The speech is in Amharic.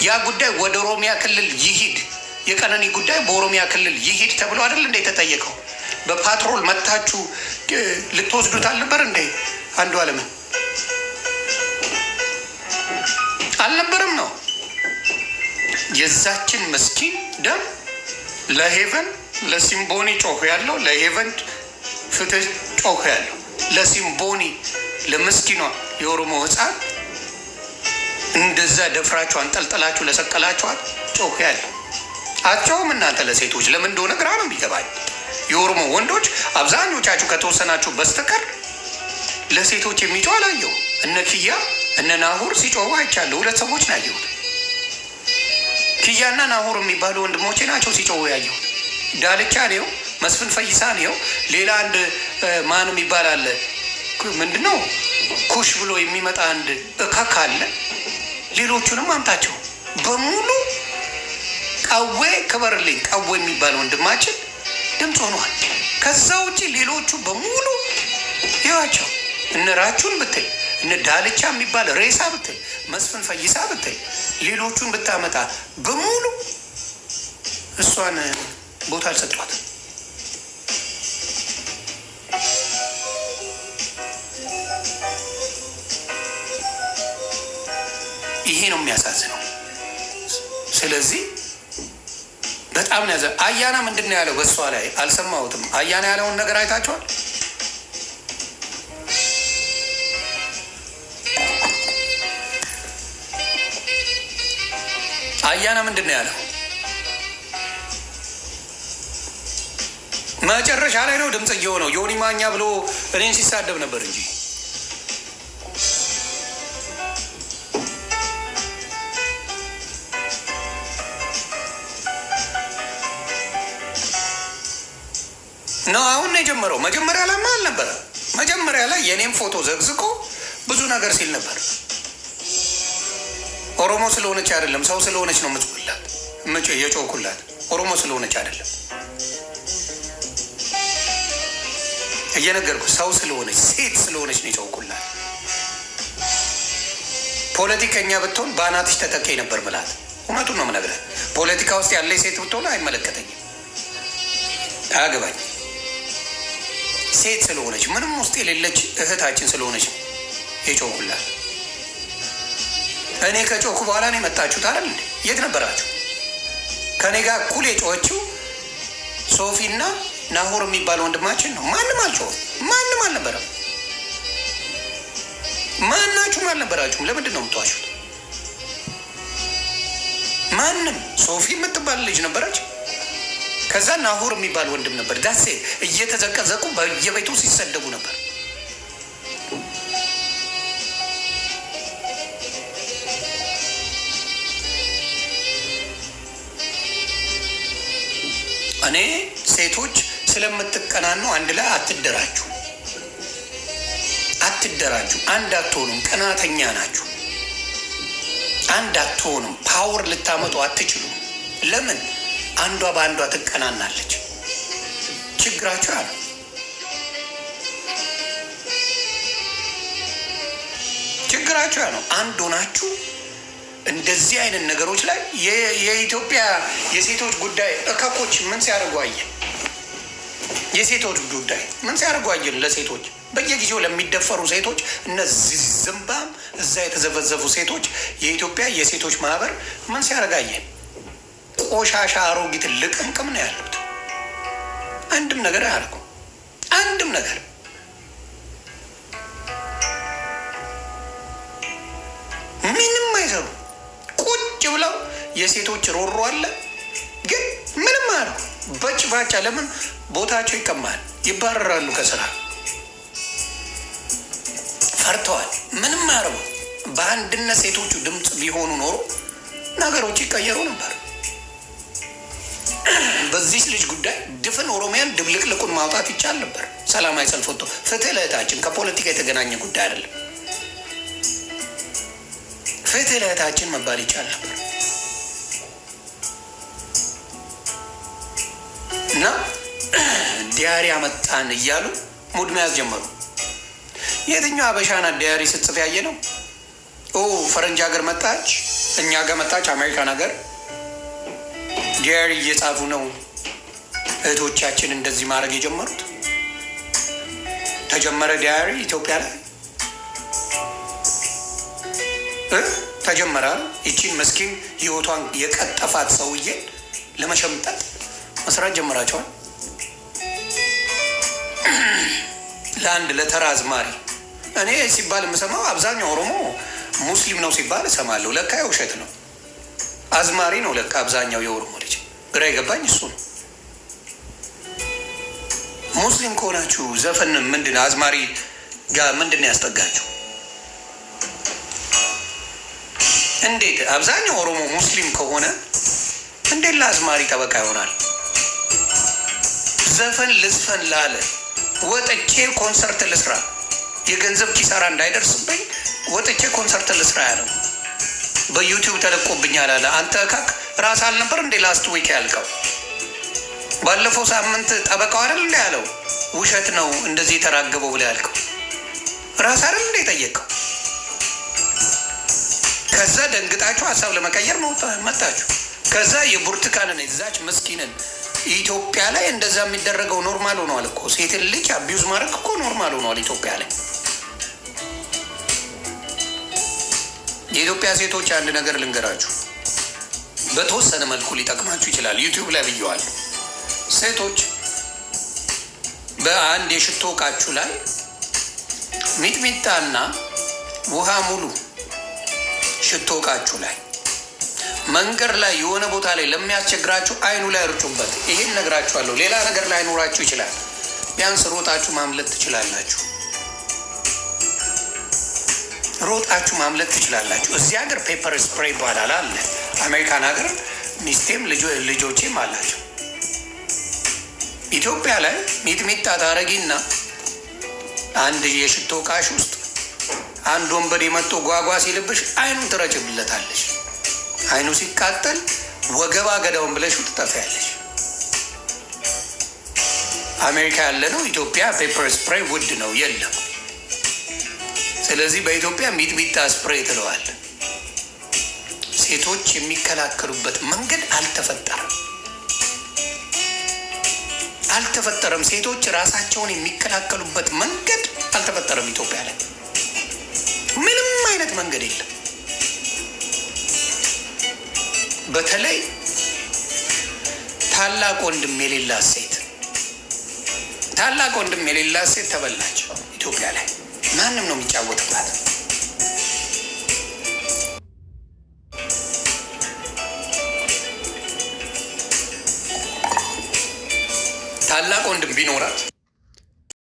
ያ ጉዳይ ወደ ኦሮሚያ ክልል ይሂድ፣ የቀነኒ ጉዳይ በኦሮሚያ ክልል ይሂድ ተብሎ አይደል እንደ የተጠየቀው? በፓትሮል መታችሁ ልትወስዱት አልነበር እንዴ? አንዱ አለምን አልነበረም ነው። የዛችን ምስኪን ደም ለሄቨን ለሲምቦኒ ጮህ ያለው፣ ለሄቨን ፍትህ ጮህ ያለው፣ ለሲምቦኒ ለምስኪኗ የኦሮሞ ህፃን እንደዛ ደፍራችሁ አንጠልጥላችሁ ለሰቀላችኋት ጮህ ያለው። አትጮሁም እናንተ ለሴቶች ለምን እንደሆነ ግራ ነው የሚገባኝ። የኦሮሞ ወንዶች አብዛኞቻችሁ ከተወሰናችሁ በስተቀር ለሴቶች የሚጮህ አላየሁም። እነ ኪያ እነ ናሁር ሲጮሁ አይቻለሁ። ሁለት ሰዎች ነው ያየሁት። ኪያና ናሁር የሚባሉ ወንድሞቼ ናቸው ሲጮሁ ያየሁት። ዳልቻ ነው፣ መስፍን ፈይሳ ነው፣ ሌላ አንድ ማን የሚባል አለ። ምንድን ነው ኩሽ ብሎ የሚመጣ አንድ እከክ አለ። ሌሎቹንም አምጣቸው በሙሉ። ቀዌ ክበርልኝ ቀዌ የሚባል ወንድማችን ድምፅ ሆኗል። ከዛ ውጭ ሌሎቹ በሙሉ ይዋቸው እነ ራቹን ብትል፣ እነ ዳልቻ የሚባል ሬሳ ብትል፣ መስፍን ፈይሳ ብትል፣ ሌሎቹን ብታመጣ በሙሉ እሷን ቦታ አልሰጧት። ይሄ ነው የሚያሳዝነው። ስለዚህ በጣም ነው ያዘ። አያና ምንድን ነው ያለው? በእሷ ላይ አልሰማሁትም። አያና ያለውን ነገር አይታችኋል? አያና ምንድን ነው ያለው? መጨረሻ ላይ ነው ድምፅ እየሆነው ዮኒ ማኛ ብሎ እኔን ሲሳደብ ነበር እንጂ። ነው አሁን ነው የጀመረው። መጀመሪያ ላይማ አልነበረ። መጀመሪያ ላይ የእኔም ፎቶ ዘግዝቆ ብዙ ነገር ሲል ነበር። ኦሮሞ ስለሆነች አይደለም፣ ሰው ስለሆነች ነው የምጮህላት የጮህኩላት። ኦሮሞ ስለሆነች አይደለም እየነገርኩ፣ ሰው ስለሆነች፣ ሴት ስለሆነች ነው የጮህኩላት። ፖለቲከኛ ብትሆን በአናትሽ ተተካኝ ነበር ምላት። እውነቱን ነው የምነግርህ። ፖለቲካ ውስጥ ያለ ሴት ብትሆን አይመለከተኝም፣ አያገባኝ። ሴት ስለሆነች፣ ምንም ውስጥ የሌለች እህታችን ስለሆነች ነው የጮህኩላት። እኔ ከጮህኩ በኋላ ነው የመጣችሁት አይደል እንዴ? የት ነበራችሁ? ከእኔ ጋር እኩል የጮኸችው ሶፊና ናሆር የሚባል ወንድማችን ነው። ማንም አልጮህም። ማንም አልነበረም። ማናችሁም አልነበራችሁም። ለምንድን ነው የምትዋሹት? ማንም ሶፊ የምትባል ልጅ ነበረች። ከዛ ናሆር የሚባል ወንድም ነበር። ዳሴ እየተዘቀዘቁ በየቤቱ ሲሰደቡ ነበር። እኔ ሴቶች ስለምትቀናኑ አንድ ላይ አትደራጁ፣ አትደራጁ። አንድ አትሆኑም። ቀናተኛ ናችሁ። አንድ አትሆኑም። Power ልታመጡ አትችሉም። ለምን? አንዷ በአንዷ ትቀናናለች። ችግራችሁ አለ። ችግራችሁ ያ ነው። አንድ ሆናችሁ እንደዚህ አይነት ነገሮች ላይ የኢትዮጵያ የሴቶች ጉዳይ እከኮች ምን ሲያደርጉ አየን? የሴቶች ጉዳይ ምን ሲያደርጉ አየን? ለሴቶች በየጊዜው ለሚደፈሩ ሴቶች እነዚህ ዝምባም እዛ የተዘፈዘፉ ሴቶች የኢትዮጵያ የሴቶች ማህበር ምን ሲያደርግ አየን? ቆሻሻ አሮጊት ልቅምቅም ነው ያሉት። አንድም ነገር አያደርጉም። አንድም ነገር ምንም አይሰሩ። ቁጭ ብለው የሴቶች ሮሮ አለ፣ ግን ምንም አያደርጉ። በጭባጫ ለምን ቦታቸው ይቀማል፣ ይባረራሉ ከስራ ፈርተዋል። ምንም አያደርጉ። በአንድነት ሴቶቹ ድምፅ ቢሆኑ ኖሮ ነገሮች ይቀየሩ ነበር። በዚህ ልጅ ጉዳይ ድፍን ኦሮሚያን ድብልቅልቁን ማውጣት ይቻል ነበር። ሰላማዊ ሰልፍ ወጥቶ ፍትህ ለእህታችን ከፖለቲካ የተገናኘ ጉዳይ አይደለም። ፍትህ ለእህታችን መባል ይቻል ነበር እና diary አመጣን እያሉ mood መያዝ ጀመሩ። የትኛው አበሻ ናት diary ስትጽፍ ያየ ነው? ኦ ፈረንጅ ሀገር መጣች፣ እኛ ጋር መጣች፣ አሜሪካን ሀገር diary እየጻፉ ነው እህቶቻችን እንደዚህ ማድረግ የጀመሩት። ተጀመረ diary ኢትዮጵያ ላይ ተጀመረ። ይቺን መስኪን ህይወቷን የቀጠፋት ሰውዬን ለመሸምጠጥ መስራት ጀምራቸዋል። ለአንድ ለተራ አዝማሪ እኔ ሲባል የምሰማው አብዛኛው ኦሮሞ ሙስሊም ነው ሲባል እሰማለሁ። ለካ የውሸት ነው። አዝማሪ ነው ለካ አብዛኛው የኦሮሞ ልጅ። ግራ የገባኝ እሱ ነው። ሙስሊም ከሆናችሁ ዘፈን ምንድን አዝማሪ ጋር ምንድን ነው ያስጠጋችሁ? እንዴት አብዛኛው ኦሮሞ ሙስሊም ከሆነ እንዴት ለአዝማሪ ጠበቃ ይሆናል? ዘፈን ልዝፈን ላለ ወጥቼ ኮንሰርት ልስራ፣ የገንዘብ ኪሳራ እንዳይደርስብኝ ወጥቼ ኮንሰርት ልስራ ያለው በ YouTube ተለቆብኛል አለ። አንተ ካክ ራስ አልነበር እንዴ last week ያልከው? ባለፈው ሳምንት ጠበቃው አይደል እንደ ያለው ውሸት ነው እንደዚህ የተራገበው ብለህ ያልከው ራስ አይደል እንደ የጠየቀው? ከዛ ደንግጣችሁ ሀሳብ ለመቀየር መጣችሁ። ከዛ የብርቱካንን የዛች ምስኪንን ኢትዮጵያ ላይ እንደዛ የሚደረገው normal ሆኗል እኮ። ሴትን ልጅ abuse ማድረግ እኮ normal ሆኗል ኢትዮጵያ ላይ። የኢትዮጵያ ሴቶች አንድ ነገር ልንገራችሁ፣ በተወሰነ መልኩ ሊጠቅማችሁ ይችላል። YouTube ላይ ብየዋል። ሴቶች በአንድ የሽቶ እቃችሁ ላይ ሚጥሚጣና ውሃ ሙሉ። ሽቶ እቃችሁ ላይ መንገድ ላይ የሆነ ቦታ ላይ ለሚያስቸግራችሁ አይኑ ላይ እርጩበት። ይሄን ነግራችኋለሁ። ሌላ ነገር ላይ አይኖራችሁ ይችላል። ቢያንስ ሮጣችሁ ማምለጥ ትችላላችሁ። ሮጣችሁ ማምለጥ ትችላላችሁ። እዚህ ሀገር pepper spray ይባላል አለ። አሜሪካን ሀገር ሚስቴም ልጆቼም አላቸው። ኢትዮጵያ ላይ ሚጥሚጣ ታረጊና አንድ የሽቶ እቃሽ ውስጥ አንድ ወንበዴ መጥቶ ጓጓ ሲልብሽ አይኑን ትረጭብለታለሽ። አይኑ ሲቃጠል ወገባ ገዳውን ብለሽ ትጠፊያለሽ። አሜሪካ ያለ ነው። ኢትዮጵያ pepper spray ውድ ነው፣ የለም። ስለዚህ በኢትዮጵያ ሚጥሚጣ spray ትለዋል። ሴቶች የሚከላከሉበት መንገድ አልተፈጠረም፣ አልተፈጠረም። ሴቶች ራሳቸውን የሚከላከሉበት መንገድ አልተፈጠረም። ኢትዮጵያ ላይ ምንም አይነት መንገድ የለም። በተለይ ታላቅ ወንድም የሌላት ሴት፣ ታላቅ ወንድም የሌላት ሴት ተበላች። ኢትዮጵያ ላይ ማንም ነው የሚጫወትባት። ታላቅ ወንድም ቢኖራት